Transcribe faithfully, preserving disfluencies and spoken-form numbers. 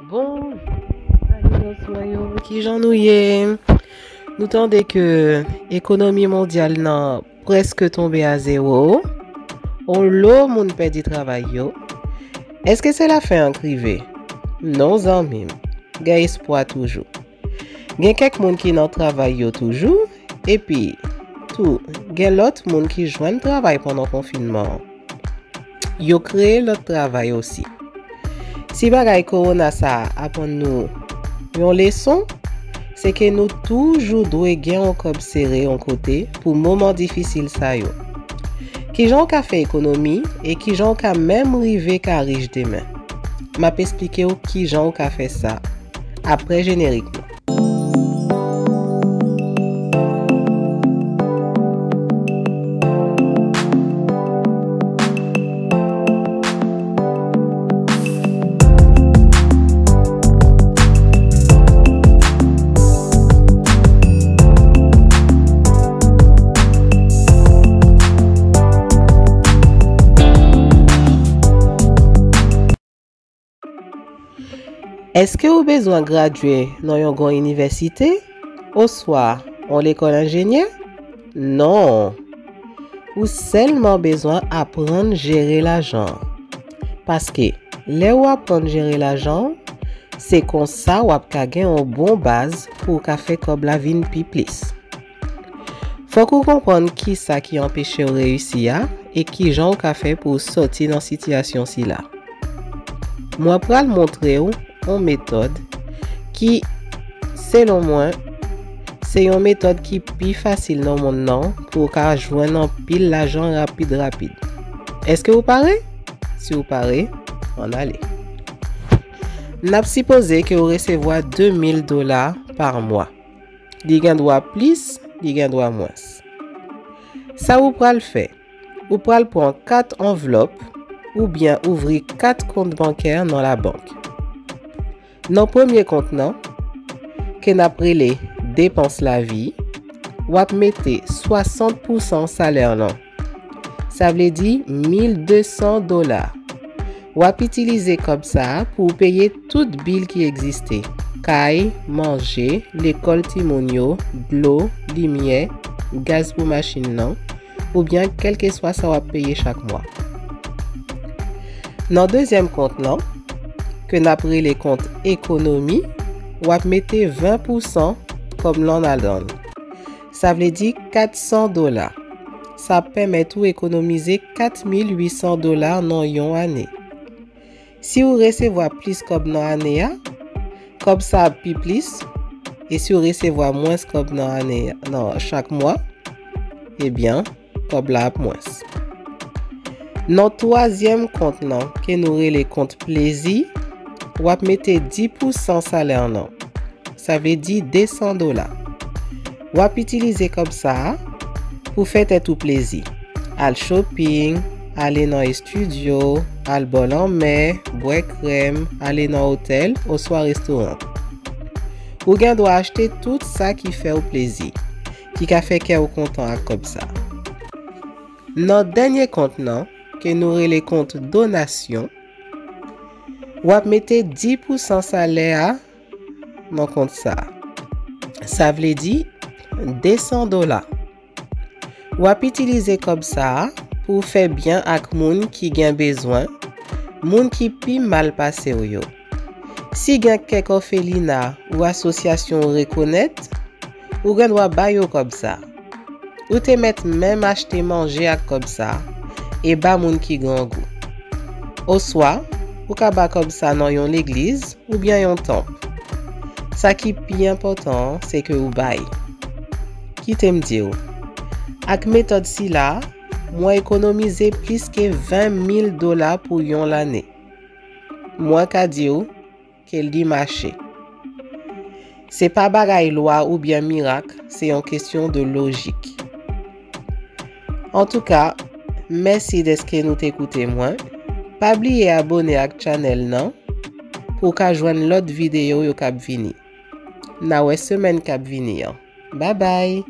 Bonjou, zanmi, bonswa yo. Kijan nou ye? Nou tande ke ekonomi mondyal nan prèske tonbe a zewo. On lo moun pèdi travay yo. Èske se lafen an k rive? Non, zanmi m. Gen espwa toujou. Gen kèk moun ki nan travay yo toujou, epi tou, gen lòt moun ki jwenn travay pandan konfinman an. Yo kreye lòt travay osi. Si bagay kowona sa a aprann nou yon leson, se ke nou toujou dwe gen yon kòb sere yon kote pou moman difisil sa yo. Kijan w ka fè ekonomi e kijan w ka menm rive ka rich demen? M ap esplike w kijan w ka fè sa apre jenerik lan. Èske ou bezwen gradye nan yon gran inivèsite oswa yon lekòl enjenyè? Non! Ou sèlman bezwen aprann jere lajan. Paske, lè ou aprann jere lajan, se konsa w ap ka gen yon bon baz pou w ka fè kòb la vin pi plis. Fòk ou konprann kisa ki anpeche w reyisi a e kijan w ka fè pou w sòti nan sitiyasyon sila. Mwen pral montre w yon metòd ki, selon mwen, se yon metòd ki pi fasil nan monn nan pou w ka jwenn anpil lajan rapid rapid. Èske w pare? Si w pare, ann ale. N ap sipoze ke w resevwa de mil dola pa mwa. Li gen dwa plis, li gen dwa mwens. Sa ou pral fè? Ou pral pran kat anvlòp oubyen ouvri kat kont bankè nan labank. Nan premye kont nan, ke n ap rele depans lavi, w ap mete swasant pousan salè lan. Sa vle di mil de san dola. W ap itilize kòb sa a pou w peye tout bil ki egziste, kay, manje, lekòl timoun yo, dlo, limyè, gaz pou machin nan, oubyen kèlkeswa sa w ap peye chak mwa. Nan dezyèm kont lan, ke n ap rele kont ekonomi, w ap mete ven pousan kòb lan ladan l. Sa vle di kat san dola. Sa ap pèmèt ou ekonomize kat mil uit san dola nan yon ane. Si w resevwa plis kòb nan ane a, kòb sa ap pi plis, e si w resevwa mwens kòb nan ane a, nan chak mwa, ebyen, kòb la ap mwens. Nan twazyèm kont lan, ke nou rele kont plezi, w ap mete dis pousan salè lan. Sa vle di de san dola. W ap itilize kòb sa a pou fè tèt ou plezi. Al shopping, ale nan estidyo, al bò lanmè, bwè krèm, ale nan otèl oswa restoran. Ou gen dwa achte tout sa ki fè w plezi, ki ka fè kè w kontan ak kòb sa. Nan dènye kont lan, ke nou rele kont donasyon, w ap mete dis pousan salè a nan kont sa a. Sa vle di de san dola. W ap itilize kòb sa a pou w fè byen ak moun ki gen bezwen, moun ki pi mal pase w yo. Si gen kèk òfelina ou asosyasyon w rekonèt, ou gen dwa ba yo kòb sa. Ou te mèt menm achte manje ak kòb sa e ba moun ki grangou. Oswa, ou ka ba kòb sa nan yon legliz oubyen yon tanp. Sa ki pi enpòtan an, se ke ou bay. Kite m di w, ak metòd sila, mwen ekonomize plis ke ven mil dola pou yon lane. Mwen ka di w ke li mache. Se pa bagay lwa oubyen mirak, se yon kesyon de lojik. Antouka, mèsi dèske nou te koute mwen. Pa bliye abone ak chanèl nan pou w ka jwenn lòt videyo yo k ap vini. N a wè semèn k ap vini an. Babay!